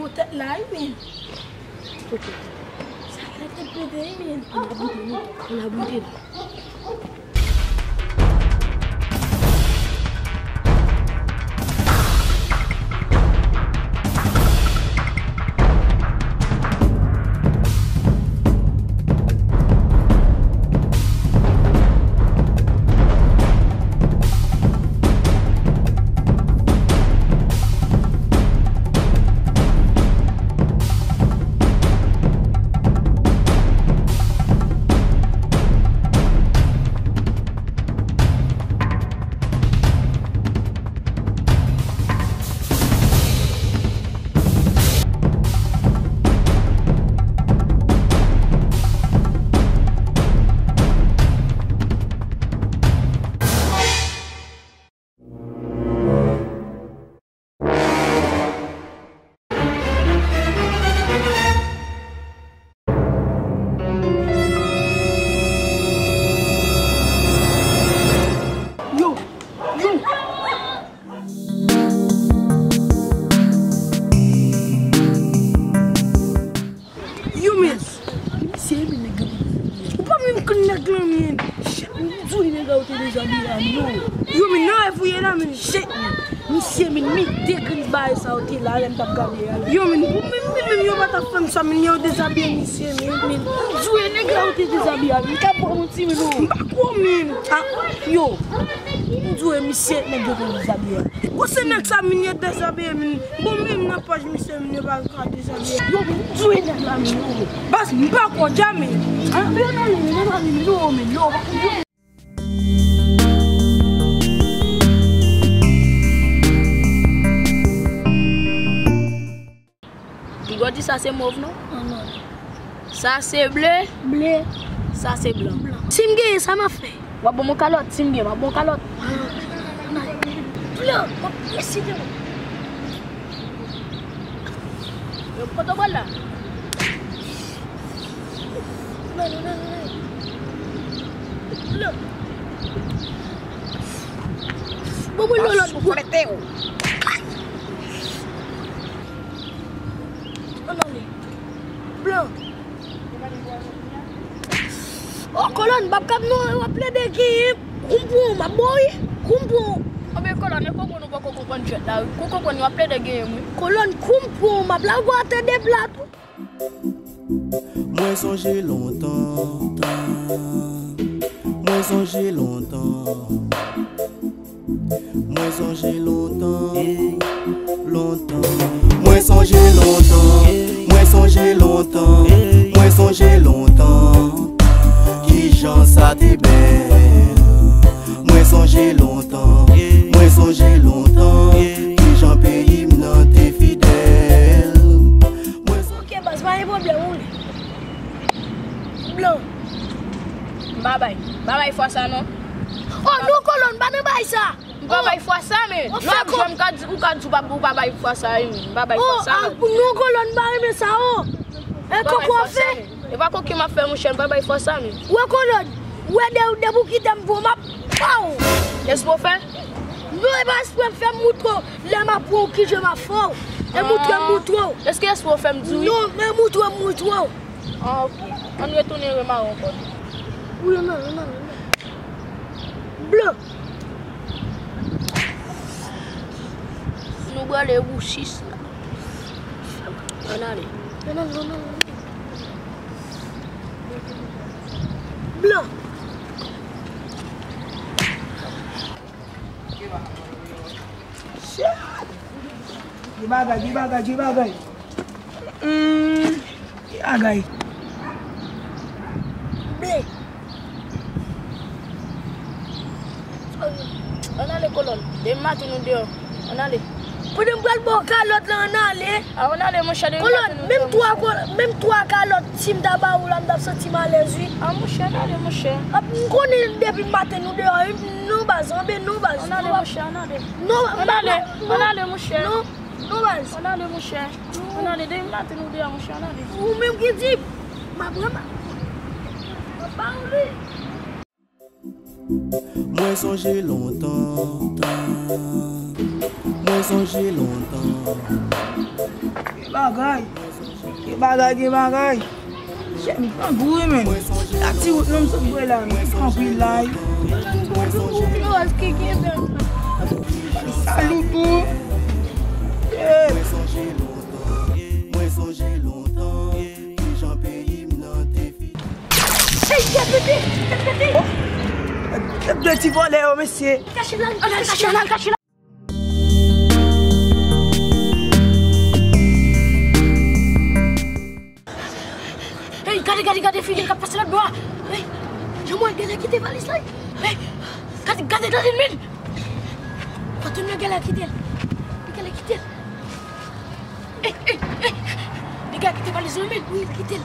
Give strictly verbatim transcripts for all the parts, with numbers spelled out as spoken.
Poutèt la wi men. Sa ka te pete wi men. Ann abite wi. Ann abite. Yo, yo. Yo men. Misye men nèg yo. Ou pa menm konn nèg lan men. Shit, m di w nèg la ou te dezabiye a non. Yo men nan rèv ou ye la men. Shit men. Misye men mi de grenn bagay sa ou te la lè m t ap gade a. Yo men ou menm menm yo pa t ap fè m sa men yo dezabiye misye men. Men m di w nèg la ou te dezabiye a men. Ka bon ti men non. M pa kwè w men. Ah, yo. M di w misye nèg yo te dezabiye a. Bon se nèg sa men yo dezabiye men. Bon menm nan pòch misye men yo pa ka dezabiye. Yo men di w nèg la men yo. Baz m pa kwè w dja men. Ah, yo nan men yo nan men yo men yo. Piga w di sa se mov non? Non, non. Sa se ble? Ble. Sa se blan. Blan. Si m genyen, sa m ap fè? W ap ban m yon kalòt? Si m genyen, m ap ban w kalòt. Blan, m ap deside w. Yo, kote w pral la? Nan, nan, nan, nan. Blan. Bon, bon, non, non. Souflete w. Ann ale. Blan. O, kolòn, m p ap kab non, w ap plede genyen. Kou m pran w, m ap ba w wi. Kou m pran w. Anben, kolòn, e konprann ou poko konprann jwèt la wi. Kou w konprann, w ap plede genyen m wi. Kolòn, kou m pran w, m ap lage w atè de pla tou. Mwen sonje lontan, tan. Mwen sonje lontan. Mwen sonje lontan, lontan. Mwen sonje lontan, mwen sonje lontan, mwen sonje lontan. Kijan sa te bèl. Mwen sonje lontan, mwen sonje lontan. Kijan peyi m nan te fidèl. Mwen sonje... Ok, baz, pa gen pwoblèm, ou li. Blan. M pa bay. M pa bay fwa sa, non. Oh, non, kolòn, pa nan bay sa. M pa bay fwa sa, men. Lòt jou, m ka di, ou ka di ou pa, ou pa bay fwa sa, wi, men. M pa bay fwa sa, non. Non, kolòn, m pa renmen sa, oh. E kòkò fè. E pa koke m ap fè, monchè, m pa bay fwa sa, men. Wè, kolòn, wè, de, depi w kite m, bon, m ap pa w. Espre w fè? Non, e pa espre m fè, m moutre w. Lè m ap pran w, kijan m ap fè w. E moutre m, moutre w. Èske espre w fè m di wi? Non, men moutre m, moutre w. Ah, ok. Ann retounen remare ankò. Wi, ann ale, ann ale, ann ale. Blan. Nou prale wouchis la. Ann ale. Ann ale, ann ale, ann ale. Blan. Shit! Gen bagay, gen bagay, gen bagay. Hmm, gen bagay. Ble. Ann ale kolòn. Demen maten nou deyò. Ann ale. Pandan m pral ba w kalòt la, ann ale. A, ann ale, monchè, demen maten nou deyò, monchè. Kolòn, menm twa kol-, menm twa kalòt, si m ta ba ou la, m t ap santi m alèz, wi. A, monchè, ann ale, monchè. A, m konnen depi maten nou deyò, wi. Non, baz, anben non, baz. Ann ale, monchè, ann ale. Non, ann ale, ann ale, monchè. Non, non, baz. Ann ale, monchè. Ann ale, demen maten nou deyò, monchè, ann ale. Ou menm ki di, m ap pran, m ap ba ou li. Mwen sonje lontan, tan. Mwen sonje lontan. Bagay. Gen bagay, gen bagay. Chè, m grangou wi, men. A ti wout non m sot bwè la, men. Anpil la wi. Bonjou, Florence, ki gen bèl. Salut tou. Yeah. Hey, tèt pete, tèt pete. Oh, tèt de ti vòlè yo, mesye. Kache la, kache la, kache la. Hey, gade, gade, gade, Fidel k ap pase lòt bò a. Hey, Jean-Moïse, gade, kite valiz la. Hey, gade, gade, gade, men. Patwon nan gade, kite l. Gade, kite l. Hey, hey, hey. Li gade, kite valiz la, men. Wi, kite l.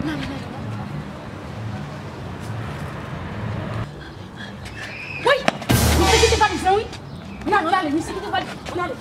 Nan, nan, nan. Wi, misye kite valiz la, wi. Nan, nan, ale, misye kite valiz la. Nan, ale.